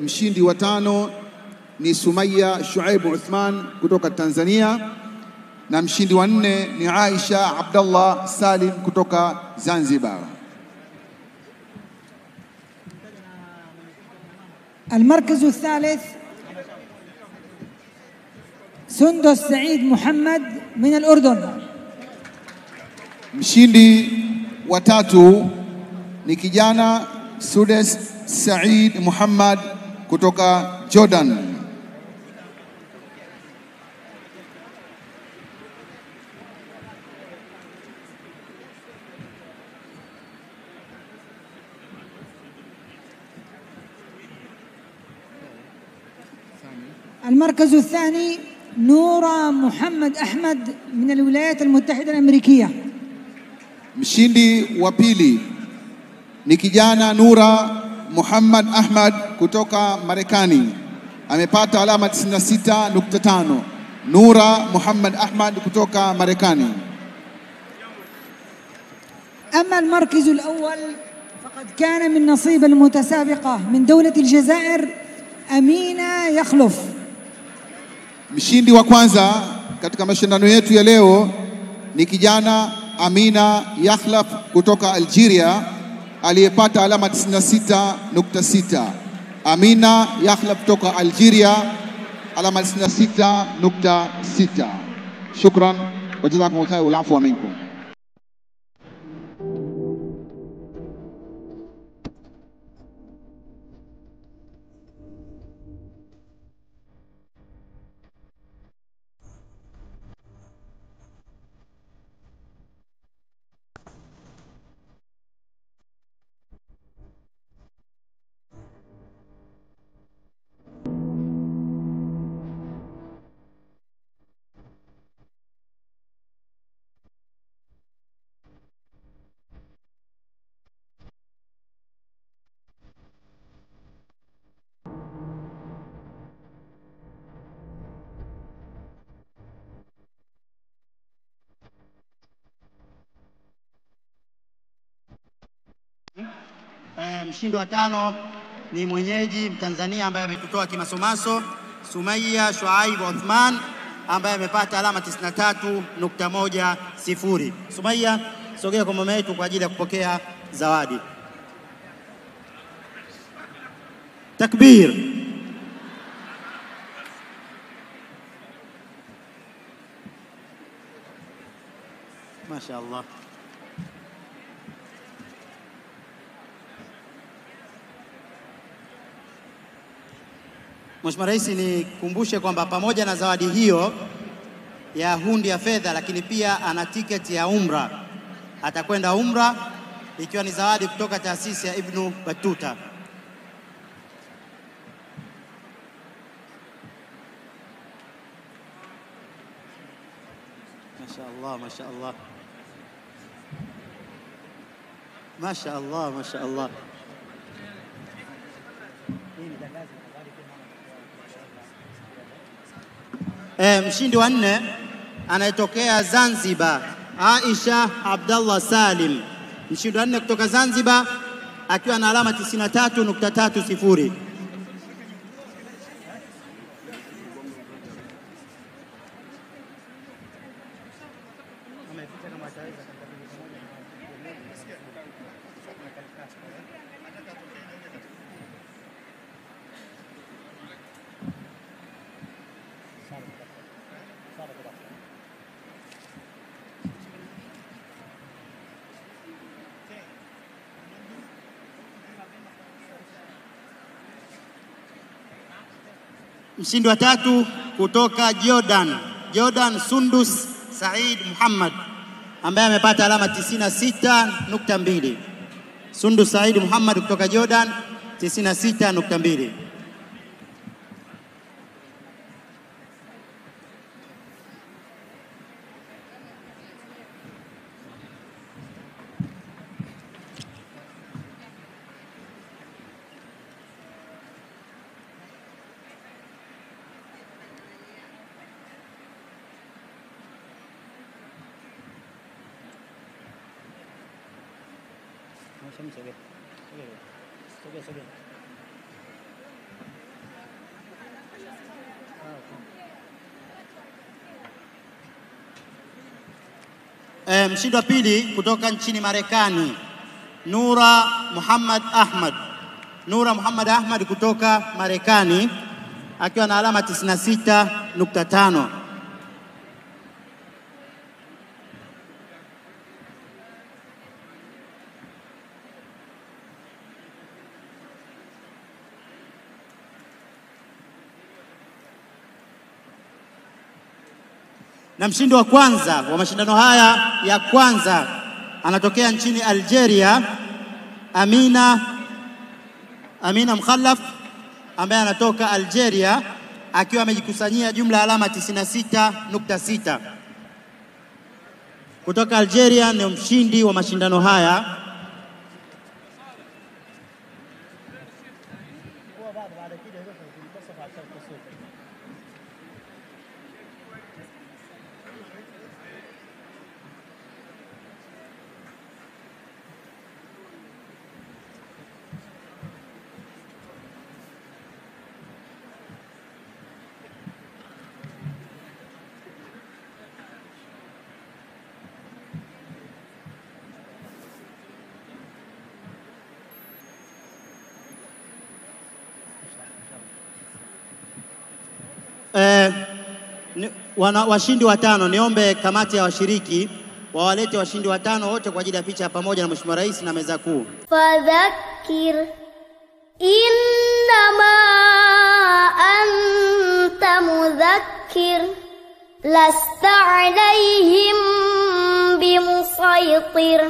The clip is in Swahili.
Mshindi wa tano ni Sumaya Shuaibu Uthman kutoka Tanzania, na mshindi wa nne ni Aisha Abdallah Salim kutoka Zanzibar. المركز الثالث سندس سعيد محمد من الأردن. Mshindi wa tatu ni kijana Sudes Said Muhammad kutoka Jordan. المركز الثاني نورا محمد أحمد من الولايات المتحدة الأمريكية. Mshindi wa pili ni kijana Nura Muhammad Ahmad kutoka Marekani, amepata alama 96.5. Nura Muhammad Ahmad kutoka Marekani. أما المركز الأول فقد كان من نصيب المتسابقة من دولة الجزائر أمينة يخلف. Mshindi wa kwanza katika mashindano yetu ya leo ni kijana Amina Yakhlaf kutoka Algeria aliyepata alama 96.6. Amina Yakhlaf kutoka Algeria, alama 96.6. Shukran wa jazakumullahu khairan wal afwa minkum. Mshindi wa tano ni mwenyeji Mtanzania ambaye ametutoa kimasomaso, Sumaya Shuaib Uthman ambaye amepata alama 93.10. Sumaya, sogea kwa mama yetu kwa ajili ya kupokea zawadi. Takbir. Mashaallah. Mheshimiwa Rais, nikumbushe kwamba pamoja na zawadi hiyo ya hundi ya fedha, lakini pia ana tiketi ya umra. Atakwenda umra ikiwa ni zawadi kutoka taasisi ya Ibn Battuta. Mashaallah, mashaallah. Mashaallah, mashaallah. Mshindi wa nne anayetokea Zanzibar, Aisha Abdallah Salim. Mshindi wa nne kutoka Zanzibar akiwa na alama 93.30. Mshindi wa tatu kutoka Jordan, Jordan Sundus Said Muhammad ambaye amepata alama 96.2. Sundus Said Muhammad kutoka Jordan 96.2. Mshindi wa pili kutoka nchini Marekani, Nura Muhammad Ahmad. Nura Muhammad Ahmad kutoka Marekani akiwa na alama 96.5. Na mshindi wa kwanza wa mashindano haya ya kwanza anatokea nchini Algeria, Amina Mkhalaf ambaye anatoka Algeria akiwa amejikusanyia jumla alama 96.6. Kutoka Algeria ni mshindi wa mashindano haya. Washindi watano, niombe kamati ya washiriki wawalete washindi watano wote kwa ajili ya picha pamoja na Mheshimiwa Rais na meza kuu. Fadhakir innama anta mudhakkir lasta alayhim bimusaytir.